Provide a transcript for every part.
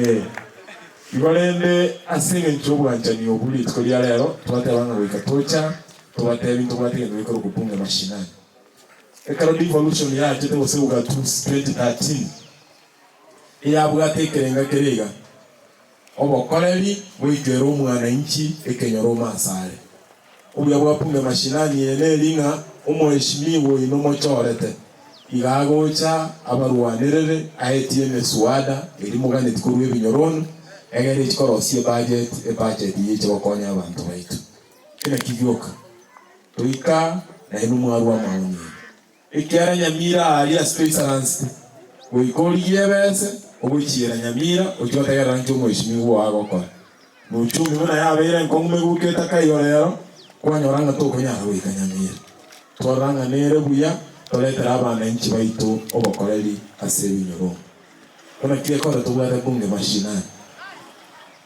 Eh, igo rende ase engencho y'obwanchani obwo rituko ria rero twateba ng'a goika tocha tobatebi ntobwate egento gekorokwa bunge mashinani. Ekero devolution yachete gose ugatuzi 2013 eyabwate ekerenga kere iga, Obokoreri goikera omwananchi ekenyoro ime asare. Obuya bwa Bunge Mashinani eye neri ng'a omoheshimiwa oino mochorete iga agocha abarwanerere aetie emeswada eria moganeti korwa ebinyoronu egere echi korosia ebudget ebudget eye eche gokonya abanto baito. Eki nakio gioka toika nainwe mwarwa amaoni aya. Ekiagera Nyamira aaria ase toisaransete, goika origie ebese ogochiera Nyamira ochie gotegerera nki omoeshimiwa oo agokora. Na uchumi buna yabeire enkong'u meguko etakaiyo rero, kwanyora ng'a tokonyara goika Nyamira. Twarora ng'a nere buya toretere abananchi baito obokoreri ase ebinyoro. Buna ki ekore tobwate bunge mashinani.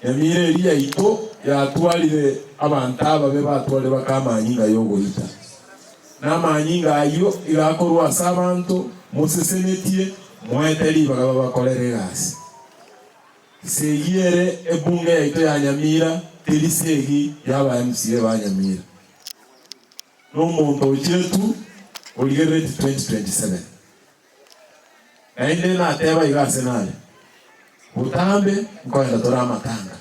Nyamira eria yaito yatwarire abanto ababe batwarire baka amanyinga y'ogoita. Na amanyinga ayio iga akorwa ase abanto mosesenetie, moete ribaga babakorere egasi. Segi ere ebunge yaito ya Nyamira teri segi y'aba MCA ba Nyamira. Nomonto ochire tu origerereti 2027. Naende nateba iga ase nare, Botambe nkoenda tore amatanga,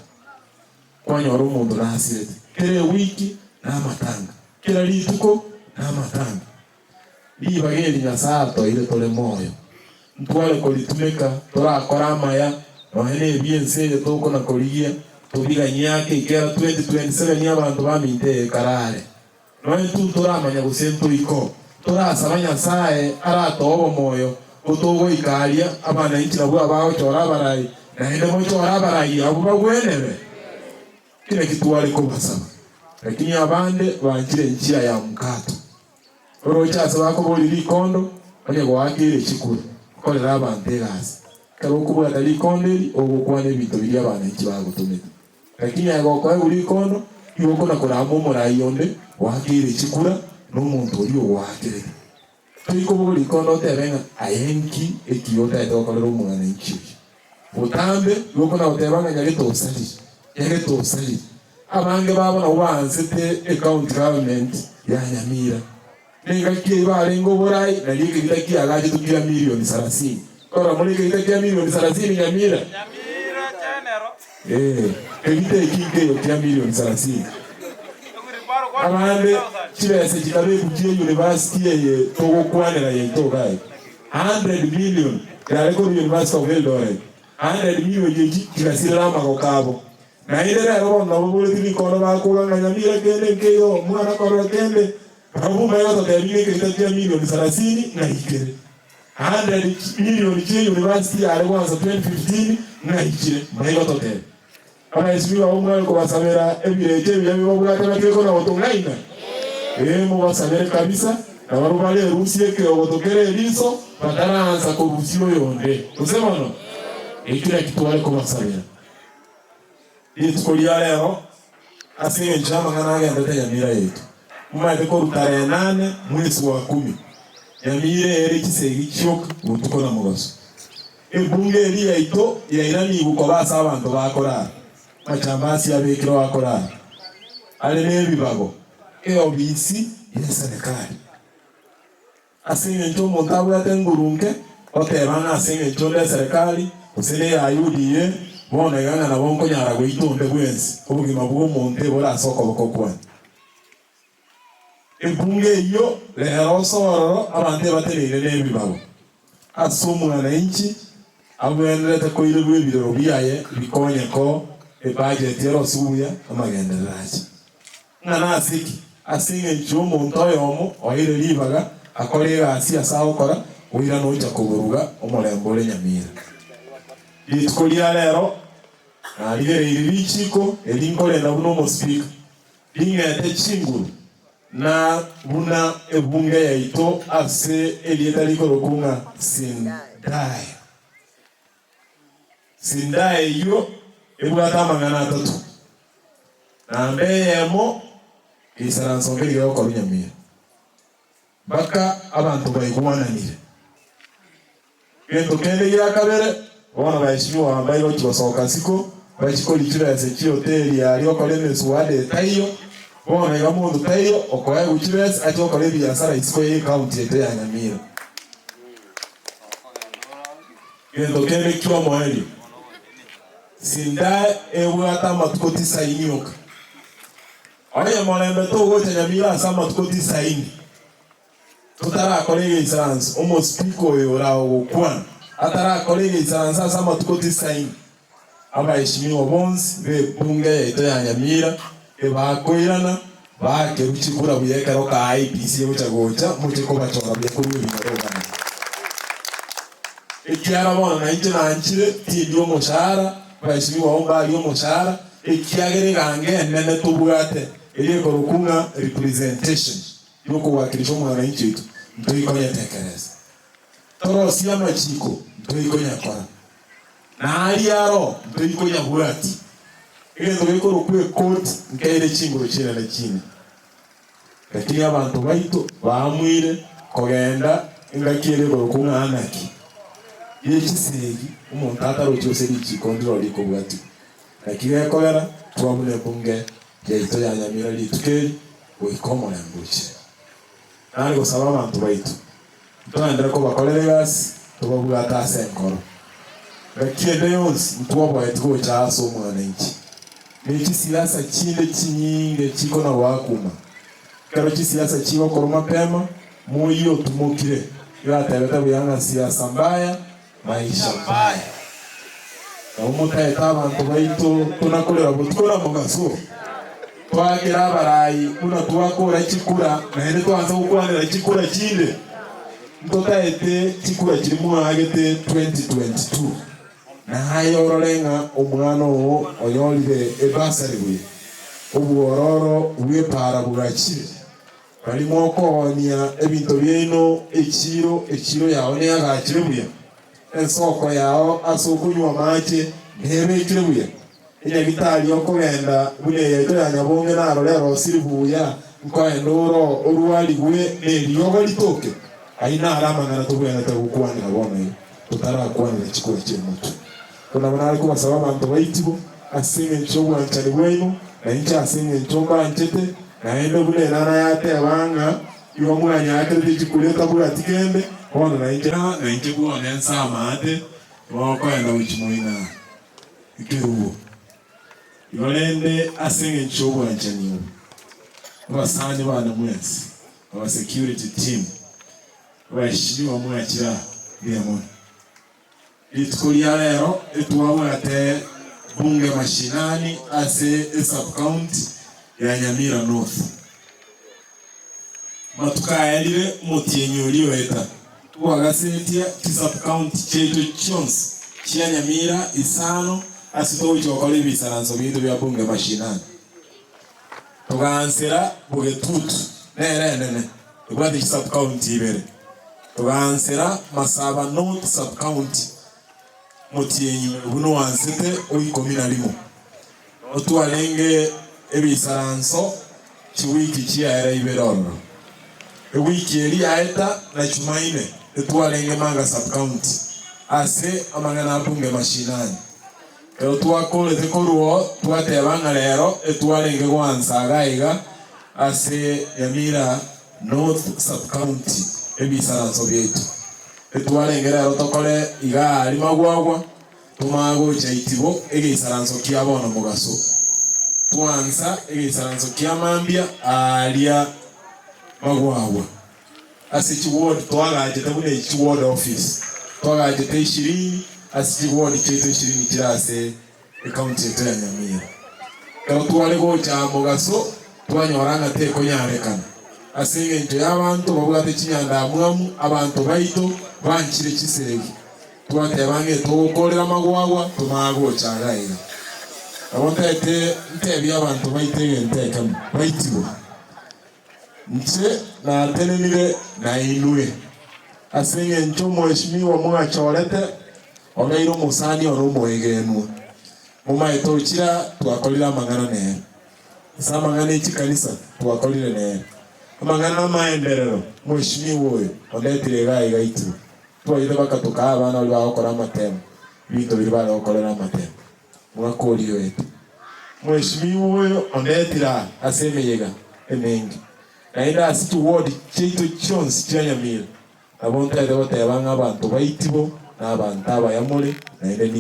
kwanyora omonto nasirete, kera ewiki namatanga, kera rituko namatanga. Ribaga eri Nyasae atoeire tore moyo, ntware koritumeka torakore amaya, nonya nebi ense eye tokona korigia, tobiganyie ake ekero 2027 abanto baminto eye karare. Nonya intwe ntoramanya gose ntoiko, torasaba Nyasae aratoe obomoyo, ko togoika aria, abananchi nabwo abagochora abarai, naende mochore abarai abwo bagwenerwe. Ki naki tware kobasaba? Lakini abande banchire enchia ya mkato. Oroche ase bakoboria rikondo, onye goakeire chikura, okorere abanto egasi. Ekero okobwata rikondo eri, ogokwana ebinto biria abananchi bagotomete. Lakini aye gokoegwa rikondo, nigo okona korama omorai onde oakeire chikura na omonto oria ogoakerete. Tori kobogoria rikondo otebe ng'a aye nki ekiya otagete gokorera omwananchi oyio. Botambe nigo okona goteba ng'a nyagete osarire, nyagete osarire. Abange babo nabwo baansete ecounty government ya Nyamira. Nengaki eyio barenge oborai, nario ekegita kiagachetwe kia milioni sarasini. Korora more ekegita kia milioni sarasini Nyamira? Ee, kegita eki nkeiyo kia milioni sarasini. Abande chibesa chikabekwa chie university eye togokwanera yaito iga iga. 100 million yare korwa University of Eldoret. 100 million echi chigasirera amagoko abo. Naende rero bono nabo boretie rikondo bakoga ng'a Nyamira kende nkeiyo, omwana korora kende, barabwo mbaye gototebia ng'a ekeita kia milioni sarasini ng'ai kere. 100 milioni chie university yare goansa 2015 ng'ai chire, mbaye gototebia. Abaesimi babo mware kobasabera ebirecha ebiya bibabwate batige kona gotong'aina? Ee, mobasabere kabisa, na barabwo barerusie ekeogoto kere eriso, bataraansa korusia oyonde. Gose bono? Eki nakio tware kobasabera. Rituko ria rero, ase engencho y'amang'ana agenderete Nyamira yaito, momaete korwa tarehe nane mwesi wa kumi, Nyamira ere chisegi chioka botuko na mogaso. Ebunge eria yaito yairanigwe koba ase abanto bakorara, amachambasi abekirwe akorara, are nebibago, eobisi y'eserekari. Ase engencho omonto abwate nguru nke, oteba ng'a ase engencho onde eserekari, gose neya UDA, bono iga ng'a nabo nkonyara goita onde bwensi, obogima bw'omonto ebore ase okoboko kwane. Ebunge eyio rero ase ororo abanto ebateneine nebibago ase omwananchi abwenerete koirerwa ebirero biaye bikonye ko ebudget erosigwe buya amagenderero ache. Ng'a nase ki? Ase engencho y'omonto oyomo oeire ribaga akore egasi ase agokora, oirane ocha koboruga omorembe ore nyamira. Rituko ria rero narigereirie richiko eri nkorenda buna omospeaker, ring'ete chinguru na buna ebunge yaito ase erieta rikorokwa ng'a Sindaya. Sindaya eyio ebwate amang'ana atato. Namba eyemo, geisaranso nkeri gegokorwa nyamira, mpaka abanto baigwananire. Gento kende gia kabere, Bono baeshimiwa mbaye gochia gosoka isiko, bachie koria chibesa chi'hoteli aria okore emeswada etaiyo. Bono iga monto taiyo okoegwa chibesa achie gokora ebiasara isiko y'ecounty yaito ya Nyamira. Gento kende ki'omoerio, Sindae ebwate amatuko tisaini oka. Onye morembe togocha Nyamira ase amatuko tisaini, Totarakora egeisaranso, omospeaker oyo ore ao gokwana atarakora egeisaranso ase amatuko tisaini, abaeshimiwa bonsi b'ebunge yaito ya Nyamira ebakoirana baakerwe chikura buya ekero ka IEBC egocha gocha moche kobachora buya korwa ebinyoro bane. Ekiara bono nainche nanchire tindi omoshahara, abaeshimiwa abwo mbarie omoshahara, ekiagera egango enene tobwate eria ekorokwa ng'a representation. Y'okowakilisha omwananchi oito, ntoikonyetekereza. Torosie amachiko, ntoikonyakora. Na aria aro, ntoikonyabwatia. Egento gekorokwa ekoti nkeire chinguru chinene chine. Lakini abanto baito baamuire kogenda engaki eria ekorokwa ng'a anarchy, ye chisegi, omonto atarochi gose richiko ndiro rikobwatigwa. Naki gekogera twabuna ebunge yaito ya Nyamira rituko eri, goika omorembe ochire. Nare gosaba abanto baito, ntoenderere kobakorera egasi, tobabwate ase enkoro. Ngaki ende yonsi ntwoboeti gocha ase omwananchi, ne chisiasa chinde chinyinge chikona goakuma. Ekero chisiasa chigokorwa mapema, moyio otumokire, iga atebete buya ng'a siasa mbaya, maisha mbaya. Nabo motaete abanto baito tonakorera botuko na mogaso, twaakera abarai buna twakora chikura, naende twansa gokwanera chikura chinde. Ntotaete chikura chiria mwaagete 2022. Naye orore ng'a omwana oo onyorire ebasari buya, obwororo bw'epaara bogachire. Baria mokoonia ebinto biaino echiiro, echiiro yao neagachire buya, ensoko yao ase okonywa amache nebekire buya, enyagitari okogenda buna eyaito ya nyabonge narore erosire buya, nkoenda oro orwarigwe neriogo ritoke. Ayio naro amang'ana tobwenerete gokwanera bono iga, totarakwanera chikura chi'omotwe. Ko nabo nare kobasaba abanto baitibo, ase engencho y'obwanchani bwaino, na inche ase engencho mbanchete, naende buna enana yateba ng'a igo mwanyakerete chikura etabwati kende, bono nainche nainche bwone nse amaate, mokoenda gochia moina ekerubo. Igo rende ase engencho y'obwanchani obo, abasani bane mwensi, aba security team, abaheshimiwa mwachire aa, mbuya mono. Rituko ria rero etwabwate bunge mashinani ase esub county ya Nyamira North. Amatuko aerire omotienyi oria oeta twagasetia chisub county chiaito chionsi chia Nyamira isano ase togochia gokora ebisaranso biaito bia bunge mashinani. Togaansera Bogetutu nere enene ebwate chisub county ibere. Togaansera Masaba North sub county motienyi buna oansete o ikomi na rimo. Noo twarenge ebisaranso chiwiki chiaera ibere ororo. Ewiki eria yaeta na Chumaine etwarenge Manga sub county ase amang'ana a bunge mashinani. Ekero twakorete korwa oo, twateba ng'a rero etwarenge goansa iga iga ase Nyamira North Sub-County ebisaranso biaito. Etwarenge rero tokore iga aria Magwagwa, tomanye gocha Itibo egeisaranso kia bono mogaso. Twaansa egeisaranso kia mambia aaria Magwagwa. Ase chiward twagachete buna echi chiward office twagachete ishirini ase chiward chiaito ishirini chire ase ecounty yaito ya Nyamira. Ekero tware gocha aa mogaso twanyora ng'a tekonyarekana ase eng'encho ya abanto babwate chinyandamwamu, abanto baito banchire chisegi. Twateba ng'a etogokorera amagwagwa tomanye gocha iga iga. Nabo ntaete ntebie abanto baito egento ekemo, baitigwe. Inche natenenire nainwe, ase engencho omweshimiwa mwachorete obeire omosani ore omoegenwa. Momaete ochira twakorire amang'ana nere, ase amang'ana e chikanisa twakorire nere, amang'ana amaenderero mweshimiwa oyo ondetire iga iga itirwe. Twaite mpaka tokaa abana baria bagokora amatemo. Ebinto biria bare gokorera amatemo. Mwaka oria oete. Mweshimiwa oyo ondetire aa ase emeyega emenge, naende ase chiward chiaito chionsi chia Nyamira, nabo ntaete goteba ng'a abanto baitibo na abanto abaya more, naende.